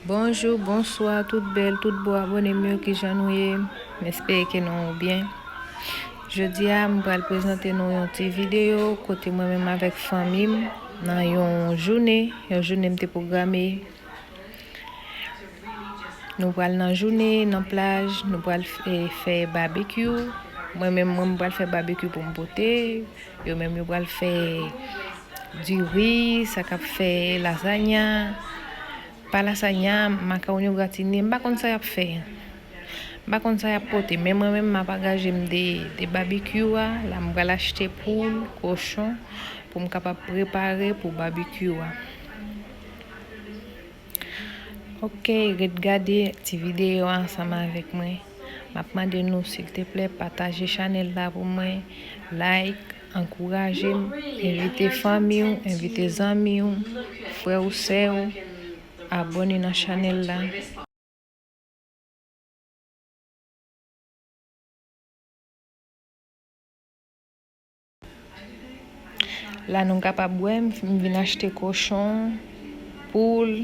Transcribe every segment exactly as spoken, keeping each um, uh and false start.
Bonjou, bonswa, tout bèl, tout bo abòne m yo, kijan nou ye? M espere ke nou byen. Jodi a, m pral prezante nou yon ti videyo kote mwen menm avèk fanmi m nan yon jounen, yon jounen m te pwograme. Nou pral nan jounen, nan plaj, nou pral f-, e, fè babekyou. Mwen menm, mwen, m pral fè babekyou pou m pote. Yo menm, yo pral fè diri, sa k ap fè lazanya. Pa lasagna, makawoni gratine, m pa konn sa y ap fè. M pa konn sa y ap pote, men mwen menm, m ap angaje m de, de babekyou a. La, m pral achte poul, kochon, pou m kapab prepare pou babekyou a. Oke, ret gade ti videyo a ansanm avèk mwen. M ap mande nou, silteplè, pataje chanèl la pou mwen, like, ankouraje m, envite fanmi w, envite zanmi w, frè w, sè w, abòne nan chanèl la. La nou kapab wè, m, m vin achte kochon, poul,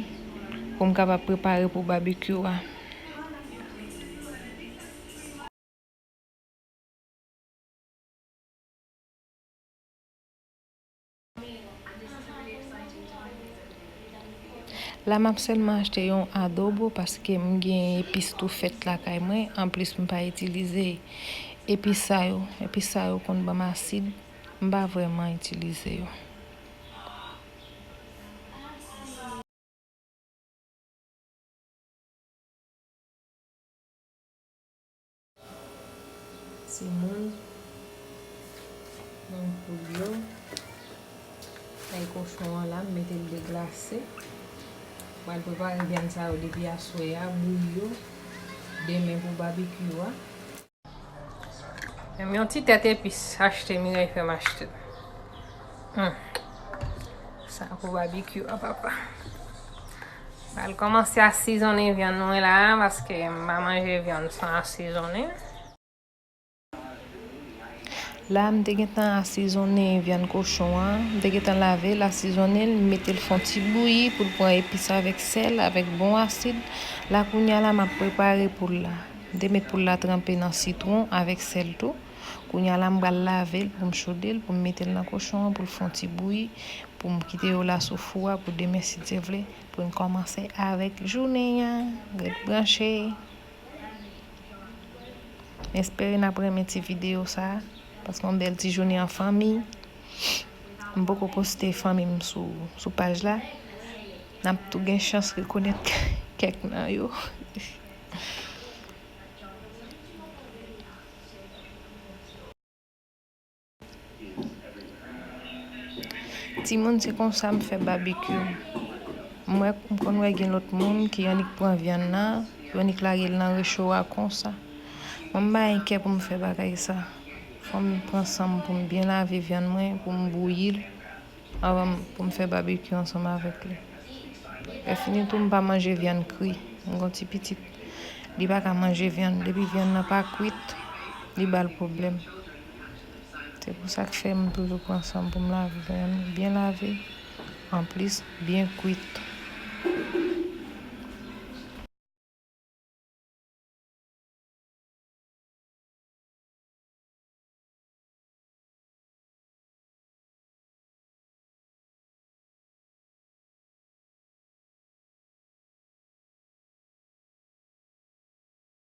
pou m kapab prepare pou babekyou a. La, m ap sèlman achte yon adobo paske m gen epis tou fèt lakay mwen. Anplis, m pa itilize epis sa yo. Epis sa yo konn ban m asid. M pa vrèman itilize yo. Timoun, nan poul yo. Kay kochon an la, m mete l deglase. Mwen prepare vyann sa yo depi aswè a, bouyi yo. Demen pou babekyou a. Menm yon ti tèt epis achte, Mireille fè m achte. Hmm. Sa pou babekyou a, papa. M pral kòmanse asizonnen vyann mwen la, paske m pa manje vyann san asizonnen. La, m te gentan asizonnen vyann kochon an. M te gentan lave l, asizonnen l, m mete l fè yon ti bouyi pou l pran epis avèk sèl, avèk bon asid. La, kounye a la, m ap prepare poul la. M te met poul la tranpe nan sitwon avèk sèl tou. Kounye a la, m pral lave l pou m chode l, pou m mete l nan kochon an, pou l fè yon ti bouyi, pou m kite yo la sou fou a, pou demen, si Dye vle, pou n kòmanse avèk jounen an. Ret branche. M espere n ap renmen ti videyo sa a, paske yon bèl ti jounen an fanmi. M poko poste fanmi m sou, sou paj la. N ap tou gen chans rekonèt kèk nan yo. Timoun, se konsa m fè babekyou. M wè, m konn wè gen lòt moun ki annik pran vyann nan, yo annik lage l nan recho a konsa. Mwen, m pa gen kè pou m fè bagay sa. Fò m pran san m pou m byen lave vyann mwen, pou m bouyi l, anvan m, pou m fè babekyou ansanm avèk li. Lè fini tou, m pa manje vyann kri. M gon ti pitit, li pa ka manje vyann. Depi vyann nan pa kwit, li ba l pwoblèm. Se pou sa k fè m toujou pran san m pou m lave vyann, byen lave, anplis, byen kwit.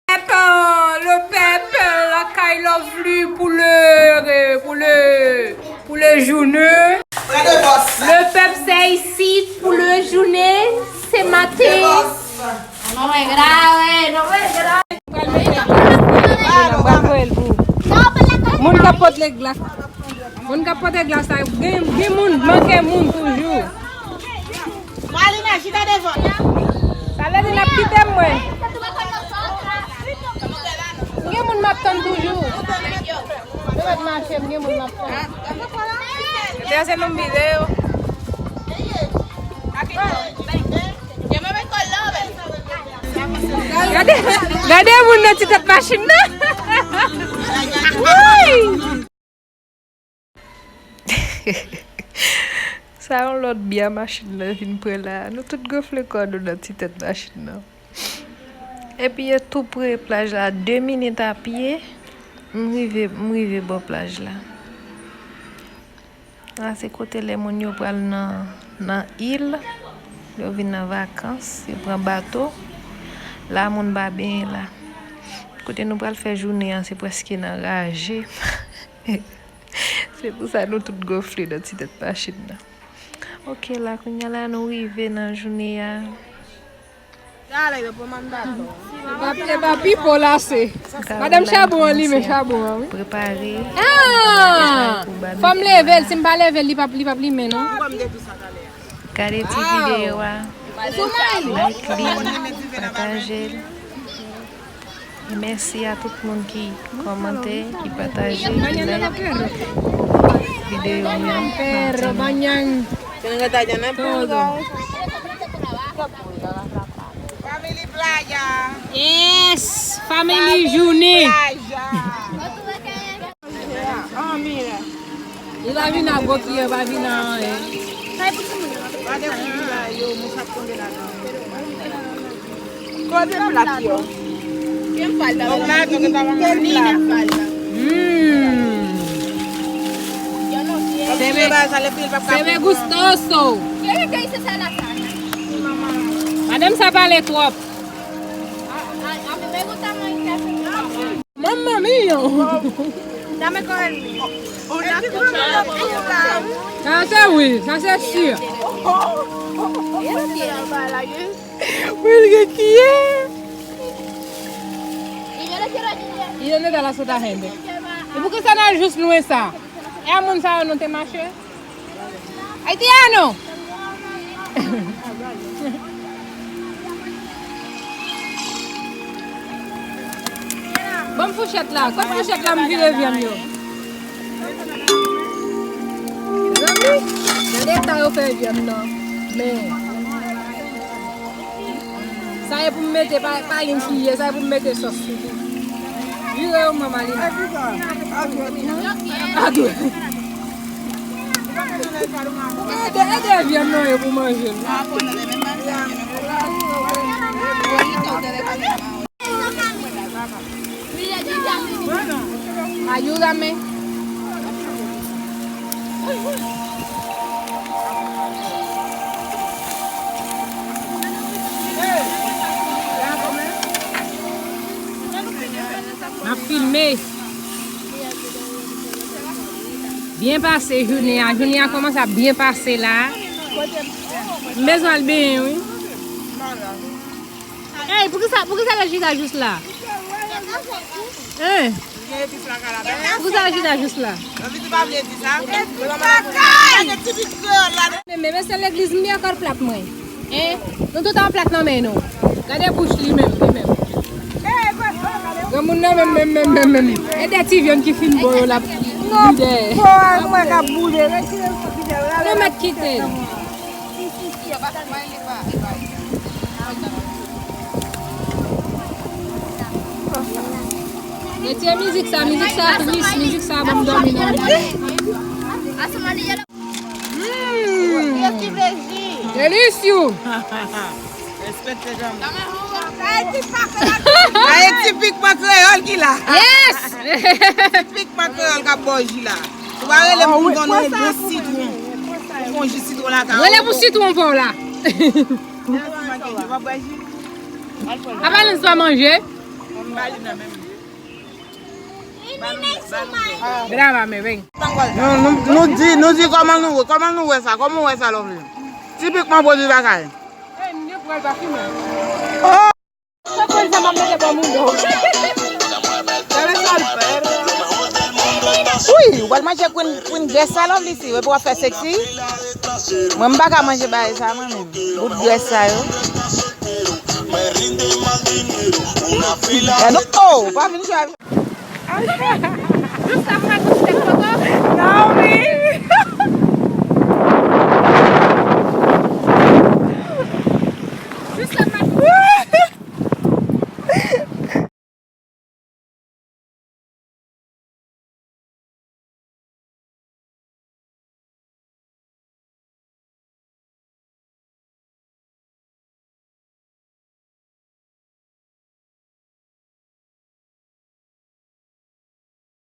Pèp, le pèp, lakay Lovely pou le, pou le, pou le jounen. Le pèp se isit pou le jounen, se maten. Non, men grave, non, men grave. Moun k ap pote glas. Moun k ap pote glas la, gen, gen moun, manke moun toujou. Malina, chita devan. Talè li n ap kite m, mwen. Gen moun m ap tann toujou. Yo mèt mache, m gen moun m ap tann. Deja se nou m vize yo. Gade, gade moun nan ti tèt machin nan. Woy! Sa yon lòt byen machin nan vin pran la. Nou tout gonfle kò nou nan ti tèt machin nan. Epi yo tou pre plaj la, de minit a pye, m rive, m rive bò plaj la. La se kote lè moun yo pral nan, nan il, yo vin nan vakans, yo pran bato. La moun pa benyen la. Kote nou pral fè jounen an, se prèske nan raje. Se pou sa nou tout gonfle nan ti tèt machin nan. Ok, la, kounye a la, nou rive nan jounen an. Epa, epa pipo la se. Madanm Chabon an limen chabon an, wi. Prepare. Ah! Fò m leve l, si m pa leve l, li p ap, li p ap limen, non. Gade ti videyo a. Like li, pataje l. E mèsi a tout moun ki kòmante, ki pataje, ki like videyo m yo. Perro, bañan. Todo. Family Playa. Yes, family jounen. Li pa vin ak gwo kiyè, pa vin ak anyen. Kote plat yo? Mm. Se ve, se ve gustoso. Madanm sa pale twòp. Mamma mia! Dame con el mío. Sa se wi, sa se si. Wi, l gen kiyè. Y no te da la sota gente. E poukisa n al jis lwen sa? E a moun sa yo nou te mache? Haitiano! Ban m fouchèt la. Kot fouchèt la? M vire vyann yo. Mezanmi, gade eta yo fè vyann nan. Men. Sa e pou m mete, pa, pa gen kiyè, sa e pou m mete sòs sou li. Vire yo, manman li. Adwe. Ede, ede vyann nan yo pou manje l. Ayúdame. M ap filme. Byen pase jounen an. Jounen an kòmanse ap byen pase la. M bezwen al benyen, wi. Ey, poukisa, poukisa lè chita jis la? Hein? Poukisa lè chita jis la? Men, men, men se legliz m ye ankò plat mwen. Hein? Nou tout an plat nan men nou. Gade bouch li menm, li menm. Granmoun nan menm, menm, menm, menm, menm. E de ti vyann ki fin bon yo l ap vide. Non, mwen ka boule. Retire l. Nou mèt kite l. Retire mizik sa, mizik sa tris, mizik sa ban m dòmi nan. Mm. Delicious. Sa e tipikman kreyòl ki la. Yes. Tipikman kreyòl k ap bò ji la. Ou pa rele pou nou ban nou yon bon sitwon. Yon bon ji sitwon lakay ou. Rele pou sitwon pa w la. Apa nou sa manje? Grabame, ven. Nou, nou, nou di, nou di kòman nou wè, kòman nou wè sa, kòman w wè sa, Lovely? Tipikman pwodui lakay. Oh! Wi, w al manje queen, queen dress sa, Lovely, si, epi w ap fè sexy. Mwen, m pa ka manje bagay sa, mwen menm. Bout grès sa yo. Gade, oh, pa vin jwe avèk. Jis la, mwen touche koko. Naomi. Jis la, mwen